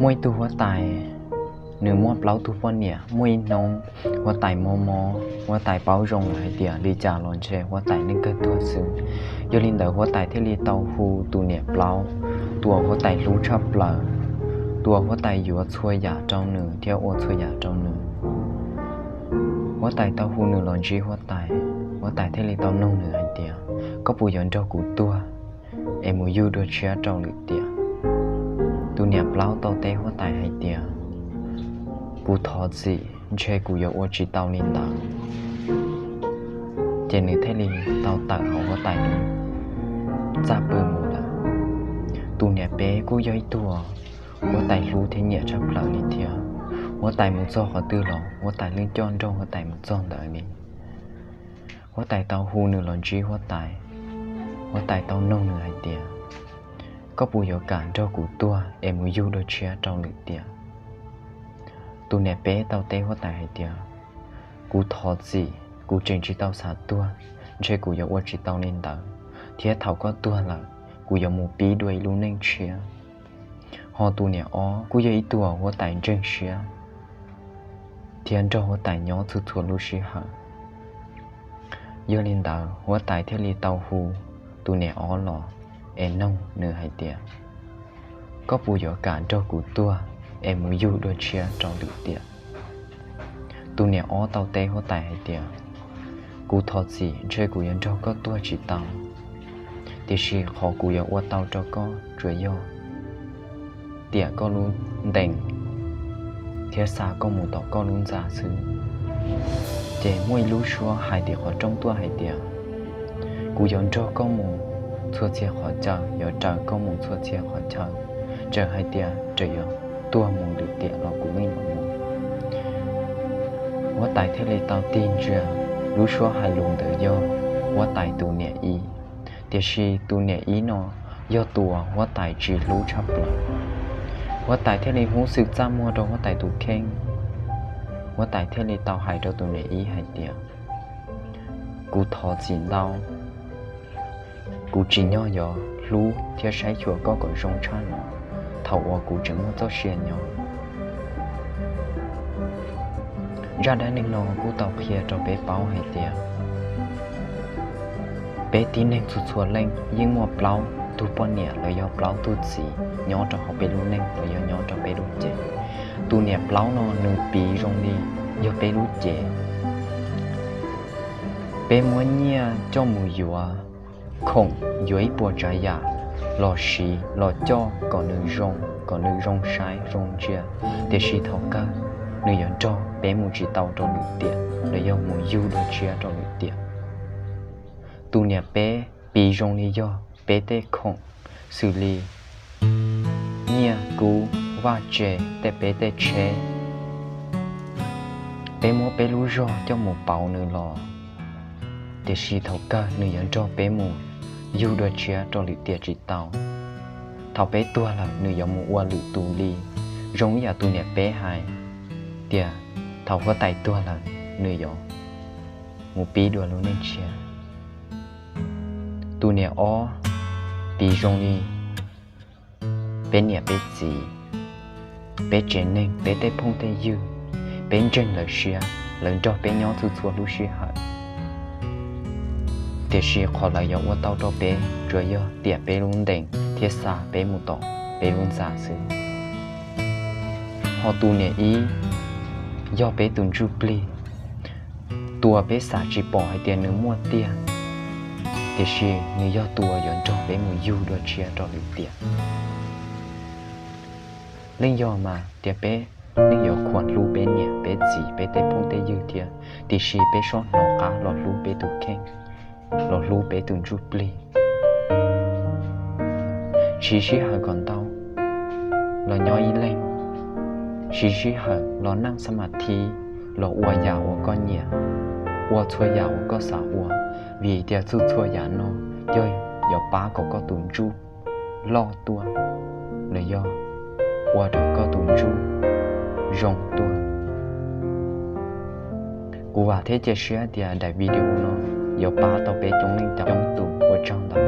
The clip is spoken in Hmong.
Muaj ib tug huab tais, nws muaj plaub tug poj niam. Muaj ib hnub huab tais mob mob, huab tais paub zoo lawm hais tias li cas los ntshe huab tais yeej kawg tuag xwb. Yog li ntawd huab tais thiaj li tau hu tus niam plaub, tus uas huab tais hlub tshaj plaws, tus uas huab tais yuav txhua yam rau nws thiab ua txhua yam rau nws. Huab tais tau hu nws los ntsib huab tais, huab tais thiaj li tau nug nws hais tias, koj puas yuav nrog kuv tuag es mus yug dua tshiab rau lwm tiam? Tus niam plaub tau teb huab tais hais tias, kuv thov txim, ntshe kuv yuav ua tsis tau li ntawd. Ces nws thiaj li tau tawm hauv huab tais txaj pw mus lawm. Tus niam peb kuj yog ib tug huab tais hlub thiab nyiam tshaj plaws li thiab. Huab tais mus txog qhov twg los huab tais yeej coj nrog huab tais mus txog ntawd li. Huab tais tau hu nws los ntsib huab tais, huab tais tau nug nws hais tias, koj puas yuav kam nrog kuv tuag es mus yug dua tshiab rau lwm tiam? Tus niam peb tau teb huab tais hais tias, kuv thov txim, kuv tseem tsis tau xav tuag, ntshe kuv yuav ua tsis tau li ntawd, thiab thaum koj tuag lawm, kuv yuav mus pib dua ib lub neej tshiab. Ho tus niam ob kuj yog ib tug huab tais ntseeg siab thiab nrog huab tais nyob txhua txhua lub sij hawm. Yog li ntawd huab tais thiaj li tau hu tus niam ob los es nug nws hais tias, koj puas yuav kam nrog kuv tuag es mus yug dua tshiab rau lwm tiam? Tus niam ob tau teb huab tais hais tias, kuv thov txim, ntshe kuv yuav nrog koj tuag tsis tau, tiam sis qhov kuv yuav ua tau rau koj tsuas yog tiam koj lub ntees thiab xa koj mus tom koj lub ntxa xwb. Ces muaj ib lub suab hais tim qhov rooj tuaj hais tias, kuv yuav nrog koj mus txhua txhia qhov chaw, yuav raws koj mus txhua txhia qhov chaw, txawm hais tias raws yuav tuag mus lwm tiam los kuv yeej yuav mus. Huab tais thiaj li tau tig ntsia, lub suab hais lus ntawd yog huab tais tus niam ib. Tiam sis tus niam ib no yog tus huab tais tsis hlub tshaj plaws. Huab tais thiaj li hub xwm txaj muag rau huab tais tus kheej. Huab tais thiaj li tau hais rau tus niam ib hais tias, kuv thov txim ntau, kuv tsim nyog yuav hlub thiab saib xyuas koj kom zoo tshaj no thaum uas kuv tseem muaj txoj sia nyob. Zaj dab neeg no kuj tau qhia rau peb paub hais tias peb tib neeg txhua txhua leej yeej muaj plaub tug poj niam los yog plaub tug txiv nyob rau hauv peb lub neej los yog nyob rau peb lub cev. Tus niam plaub no nws piv zoo li yog peb lub cev. Peb muab nyiaj coj mus yuav khoom, yuav ib puas tsav yam los siv los coj kom nws zoo, kom nws zoo saib zoo ntsia, tiam sis thaum kawg nws yuav nrog peb mus tsis tau rau lwm tiam los yog mus yug dua tshiab rau lwm tiam. Tus niam peb piv zoo li yog peb tej khoom xws li nyiaj kub vaj tse, tej peb tej tsheb. Peb muab peb lub zog coj mus pauv nws los, tiam sis thaum kawg nws yuav nrog peb mus yug dua tshiab rau lwm tiam tsis tau. Thaum peb tuag lawm nws yuav mus ua lwm tus li, zoo ib yam tus niam peb hais tias thaum huab tais tuag lawm nws yuav mus pib dua lub neej tshiab. Tus niam ob piv zoo li peb niam peb txiv, peb tsev neeg, peb tej phooj tej ywg, peb ntseeg lawv siab, lawv nrog peb nyob txhua txhua lub sij hawm. Tiam sis qhov lawv yuav ua tau rau peb tsuas yog tiam peb lub ntees thiab xa peb mus tom peb lub ntxa xwb. Ho tus niam ib yog peb tus ntsuj plig, tus uas peb xav tsis pom hais tias nws muaj tiag, tiam sis nws yog tus uas yuav nrog peb mus yug dua tshiab rau lwm tiam. Leej yog mas tias peb yeej yuav khuam hlub peb niam peb txiv peb tej phooj tej ywg thiab, tiam sis peb sob hnov qab los hlub peb tus kheej, los hlub peb tus ntsuj plig. Siv sij hawm kom ntau los nyob ib leeg, siv sij hawm los neej xab mas thib, los ua yam uas koj nyiam, ua txhua yam uas koj xav ua, vim tias txhua txhua yam no yog yuav pab kom koj tus ntsuj loj tuaj, los yog ua rau koj tus ntsuj zoo tuaj. Kuv vam thiab cia siab tias daim video no yuav pab tau peb coob leej coob tus, ua tsaug ntau.